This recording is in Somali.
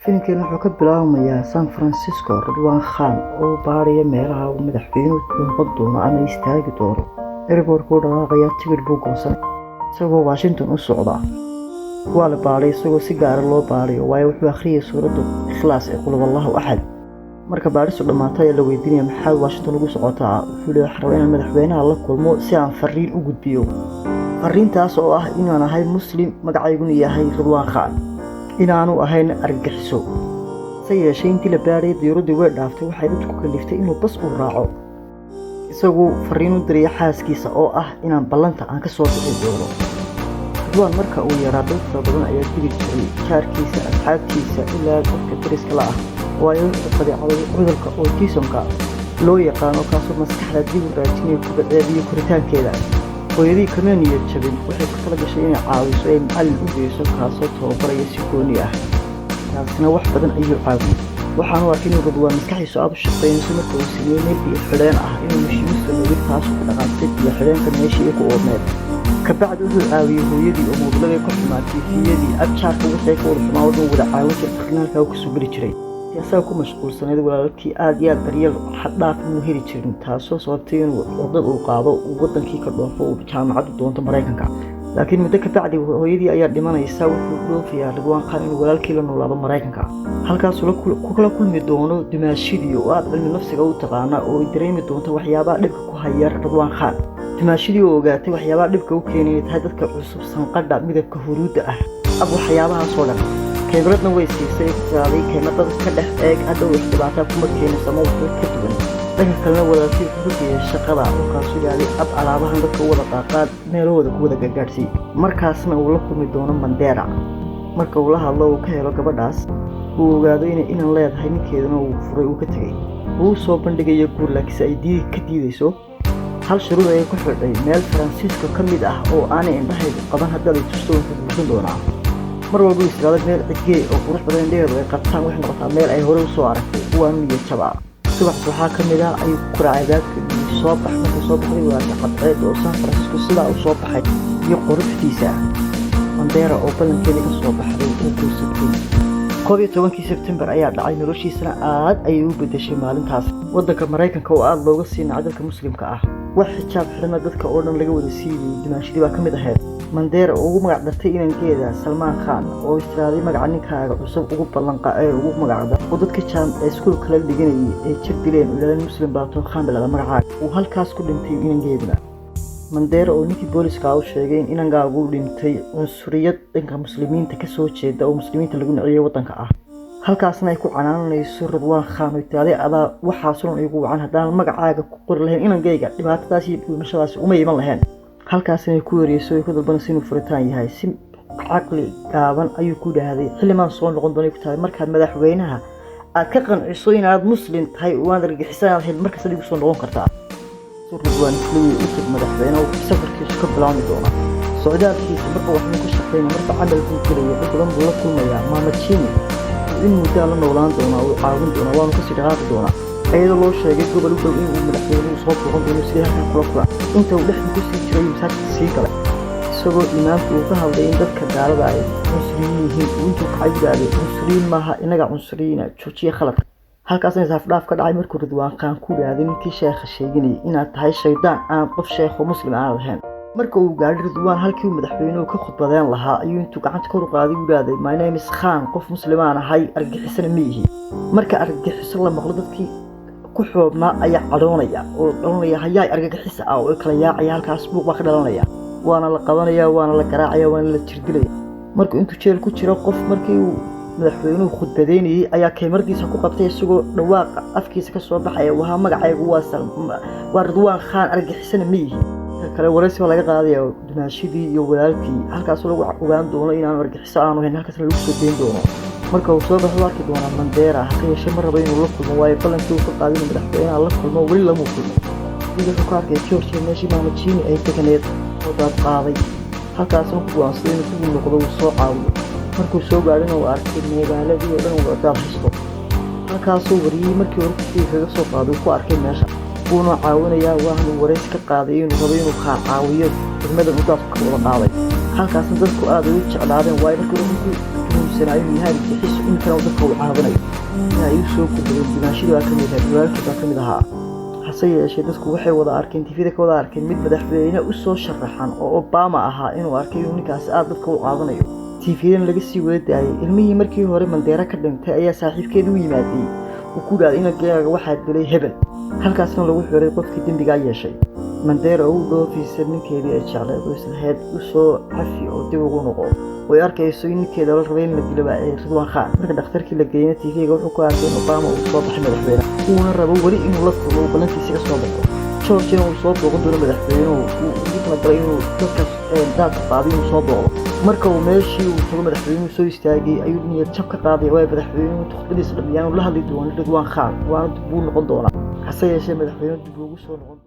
Filimkan wuxuu ka bilaabmayaa San Francisco, Ridwan Khan oo baadhaya meelaha uu madaxweynuhu noqon doono ama istaagi doono. Airport-ka u dhaqaaqaya, tigidh buu goosanay isagoo Washington u socda. Waa la baadhay isagoo si gaara loo baadhayo, waayo wuxuu akhriyay suuradda Ikhlaas ee Qul huwallahu axad. Marka baadhistu dhammaato ayaa la weydiinaya, "Maxaad Washington ugu socotaa?" Wuxuu leeyahay, "Waxaan rabaa inaan madaxweynaha la kulmo si aan fariin u gudbiyo, fariintaas oo ah inaan ahay Muslim, magacayguna yahay Ridwan Khan, inaanu ahayn argagixiso." Se yeeshee, intii la baadhayay diyaaradii way dhaaftay. Waxay dadku ku kaliftay inuu bas u raaco, isagoo fariin u diraya xaaskiisa oo ah inaan ballanta aan ka soo bixi doono. Ridwan marka uu yaraa, dad fara badan ayaa dili jiray, jaarkiisa, asxaabtiisa, ilaa dadka dariska la ah, waayo wuxuu qabay cudurka autism-ka loo yaqaano, kaasoo maskaxda dib u raajinaya kubaceeda iyo koritaankeeda. Hooyadii kama niyad jabin. Waxay ku tala gashay inay caawiso ee macallin u geyso, kaasoo tababaraya si gooni ah. Taasina wax badan ayuu caawiyey. Waxaanu arkay inuu Ridwaan maskaxdiisu aada u shaqeynayso marka uu sameeyey meel biyo xidheen ah inuu mashiino sameeyey, taasoo ku dhaqaaqsay biyo xidheenka meeshii ay ku oodneed. Kabacdi wuxuu caawiyey hooyadii oo moobiladii ka xumaa, TV-yadii, abjaarka wixii ka wada xumaa oo dhan wada caawin jiray, qarnaalkaa uu kasoo geli jiray. Asaga ku mashquulsanayd walaalkii aada iyo aad daryeel xad dhaaf inuu heli jirin, taasoo sababtay inuu cudad uu qaado, uu wadankii ka dhoofo, uu jaamacaddu doonto Maraykanka. Laakiin muddo ka bacdi hooyadii ayaa dhimanaysa. Wuxuu dhoofayaa Ridwaan Khan inuu walaalkii la noolaado Maraykanka, halkaasuu kula kulmi doono dumaashidii oo aada cilmi nafsiga u taqaana, oo ay dareemi doonto waxyaabaha dhibka ku haya Ridwaan Khan. Dumaashidii oo ogaatay waxyaabaha dhibka u keenay inay tahay dadka cusub, sanqadha midabka huruudda ah ab waxyaabahaasoo dhan. Khibradna way siisay, tiraaday, "Kaymadada ka dhex eeg, hadhow wax dhibaataa kuma keenayso ama waxba ka duwan." Dhanka kalena, walaalkii wuxuu ku geeyay shaqada oo kaasu yaalay ab alaabahan dadka u wada qaaqaad, meelahooda ku wada gargaadhsiiy. Markaasna uu la kulmi doono Mandera. Marka uu la hadlo, uu ka helo gabadhaas, uu ogaado inay inan leedahay, ninkeeduna uu furay, uu ka tegey. Uu soo bandhigayo guur, laakiinse ay diidi ka diidayso. Hal shuruud ayay ku xidhay: "Meel Faransiiska ka mid ah oo aanay indhahaydu qaban haddaad ay tusto, waan ku guursan doonaa." Mar walba uu istiraado meel cidgee oo qurux badan indhaheedu ay qabtaan, waxay noqotaa meel ay horey usoo aragtay. Waanu niyad jabaa. Subax waxaa ka mid ah ayuu ku karaacay baabka, "Soo bax." Markuu soo baxday, waa cadceed oo San Francisco sidaa u soo baxay iyo quruxdiisa. Mandera oo ballankeeda ka soo baxday oo guursatay 11-kii Sebtembar ayaa dhacay. Noloshiisana aad ayay u bedeshay maalintaas. Waddanka Maraykanka oo aada looga sii nacay dadka Muslimka ah, wax xijaab xidhana dadka oo dhan laga wada siiyey, dumaashadii baa ka mid ahayd. Mandera oo ugu magac dartay inankeeda Salmaan Khan, oo istiraaday magaca ninkaaga cusub ugu ballanqa ee ugu magacda, oo dadka jaam ee iskuulka la dhiganayay ay jir dileen oo yidhahdeen, "Muslim baato, Khan bilada magacaaga." Uu halkaas ku dhintay inankeeduna. Mandera oo ninkii booliska u sheegay in inankaagu dhintay cunsuriyad dhanka Muslimiinta kasoo jeeda oo Muslimiinta lagu naciyey waddanka ah, halkaasna ay ku canaananayso Ridwaan Khan oo tiraday, "Adaa waxaasunan igu wacan. Haddaan magacaaga ku qori lahayn inankayga, dhibaatadaas iyo dhimashadaasi uma iman lahayn." Halkaasna ay ku wariyeyso, ay ku dalbanayso inuu furitaan yahay. Si caqli gaaban ayuu ku dhahday, "Xillimaan soo noqon doonay ku tahay markaad madaxweynaha aad ka qanciso inaad Muslim tahay oo aad argagixisan aad ahayd, markaas adigu soo noqon kartaa." Ridwaan Isliwi u tag madaxweyne, safarkiisu ka bilaabmi doona socdaalkiisa. Marka waxbuu ka shaqeynaya, marka camal buu gelaya, dad badan buu la kulmayaa. Maama Jimi in muddaa la noolaan doonaa, uu caawin doonaa, waanu kasii dhaqaaqi doonaa, iyadoo loo sheegay gobol u dhow inuu madaxweynuhu soo booqan doono sidii halkaa kula kula. Inta uu dhexda kusii jiray, masaajidka sii galay isagoo imaamku uu ka hadlay in dadka gaalada ay cunsuriyiin yihiin, uu intuu kacay yidhaahday, "Cunsuriyiin maaha, inaga cunsuriyiina, joojiya khaladka." Halkaasna isaafdhaaf ka dhacay markuu Ridwaan Khan ku yidhaahday ninkii sheekha sheeganayay inaad tahay shaydaan, aan qof sheekho Muslim aanad ahayn. Marka uu gaadhay Ridwaan halkii uu madaxweynuhu ka khudbadeen lahaa, ayuu intuu gacanta kor u qaaday u yidhaahday, "My name is Khan, qof Muslimaan ahay, argagixisana ma ihi." Marka argagixiso la maqlo, dadkii ku xoobnaa ayaa cadhoonaya oo dhalanaya, "Hayaay, argagixisa ah," oo kala yaacaya. Halkaas buuq baa ka dhalanaya, waana la qabanaya, waana la garaacaya, waana la jirdilaya. Markuu intuu jeel ku jiro, qof markii uu madaxweynuhu khudbadeynayey ayaa kaymardiisa ku qabtay isagoo dhawaaqa afkiisa ka soo baxaya wahaa, "Magacaygu waa Ridwaan Khan, argagixisana ma yihi." Kale waraysi baa laga qaadaya dumaashidii iyo walaalkii, halkaasoo lagu ogaan doono inaanu argagixiso aanu hayn, halkaasna lagu soo deyn doono. Marka uu soo baxo, arki doonaa Mandera. Hase yeeshee, ma rabo inuu la kulmo, waayo ballankii uu ka qaaday inuu madaxweynaha la kulmo weli lamuu kulmo. Wuxuu ka arkay Georgia meeshii maama Jimi ay deganeed oo daad qaaday, halkaasna ku go'aansaday inuu dib u noqdo, uu soo caawiyo. Markuu soo gaadhina, uu arkay magaaladii oo dhan wada daad haysto. Halkaasuu wariyey markii hore kuftiga kaga soo qaaday uu ku arkay meesha, wuuna caawinayaa, waanu waraysi ka qaaday inuu rabo inuu kaa caawiyo degmadan uu daadku ka wada qaaday. Halkaasna dadku aad ay u jeclaadeen, waayo markii hore ku Tuhunsanaa inuu yahay argagixiso, iminkana dadka uu caawinayo. In ay u soo gudbeen dimaashida baa ka mid ahaa, walaalkii baa ka mid ahaa. Hase yeeshee, dadku waxay wada arkeen, TV-da ka wada arkeen, mid madaxweyne u soo sharaxan oo Obama ahaa inuu arkay inuu ninkaasi aad dadka u caawinayo. TV-dan laga sii wada daayay. Ilmihii markii hore Mandera ka dhintay ayaa saaxiibkeed u yimaadey. Uu ku dhahday inagaaga waxaa dilay hebel, halkaasna lagu xiray qofkii dembigaa yeeshay. Mandera oo u dhoofaysa ninkeedii ay jecleed oo islahayd u soo cafi oo dib ugu noqo, way arkayso in ninkeeda la rabay in la dilo ee Ridwan Khan. Marka dhakhtarkii la geeyna, TV-ga wuxuu ku arkay in Obama uu soo baxay madaxweyne, uuna rabo weli inuu la kulmo, uu ballantiisa ka soo baxo. Georgina uu soo booqan doono madaxweynuhu, uu ugu talagalay inuu dadkaas daadka qaaday inuu soo booqdo. Marka uu meeshii uu tago, madaxweynuhu soo istaagay, ayuu niyad jab ka qaaday, waayo madaxweynuhu khudbadiisa dhamiyaan la hadli doono Ridwan Khan, waana dib buu noqon doonaa. Hase yeeshee, madaxweynuhu dib ugu soo noqon.